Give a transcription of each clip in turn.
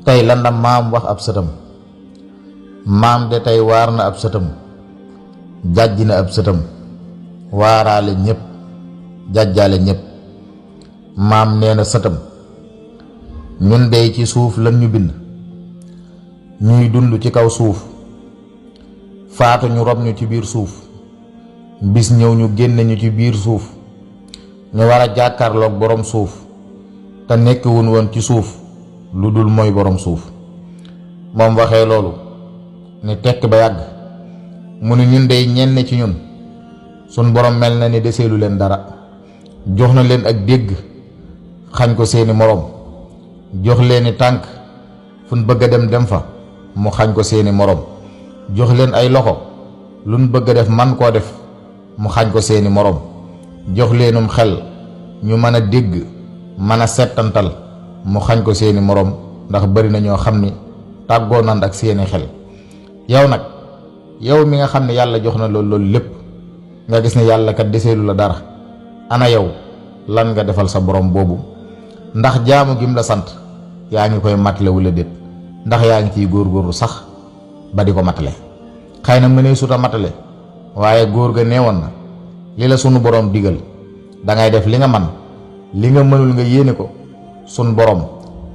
tey lan la maam wax ab sëtam. maam de tey waar na ab sëtam, jàjj na ab sëtam, waaraale ñépp jàjjaale ñépp. maam nee na sëtam, ñun dey ci suuf lan ñu bind, ñuy dund ci kaw suuf, faatu ñu rob ñu ci biir suuf, bis ñëw ñu génne ñu ci biir suuf, ñu war a jàkkaarloog boroom suuf, te nekkiwun woon ci suuf lu dul mooy boroom suuf. moom waxee loolu ni tekk ba yàgg mu ne ñun dey ñenn ci ñun sun boroom mel na ni deseelu leen dara, jox na leen ak dégg xañ ko seeni moroom, jox leeni tànk fuñ bëgg a dem fa mu xañ ko seeni moroom, jox leen ay loxo luñ bëgg a def man koo def mu xañ ko seeni moroom, jox leenum xel ñu mën a dégg mën a settantal mu xañ ko seeni moroom, ndax bari na ñoo xam ni tàggoo nan ak seeni xel. yow nag yow mi nga xam ne yàlla jox na loolu lépp nga gis ne yàlla kat deseelu la dara, ana yow lan nga defal sa borom boobu? ndax jaamu gim la sant yaa ngi koy matale wala déet? ndax yaa ngi ciy góorgóorlu sax ba di ko matale? xëy na mënee suta matale, waaye góor ga neewoon na li la sunu borom digal dangay def li nga man, li nga mënul nga yéene ko, sunu borom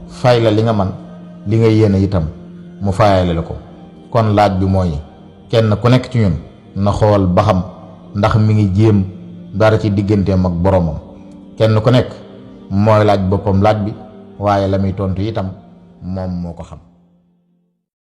fay la li nga man, li nga yéene itam mu fayale la ko. kon laaj bi mooy kenn ku nekk ci ñun na xool ba xam ndax mi ngi jéem dara ci digganteem ak boromam. kenn ku nekk mooy laaj boppam laaj bi, waaye la muy tontu itam moom moo ko xam.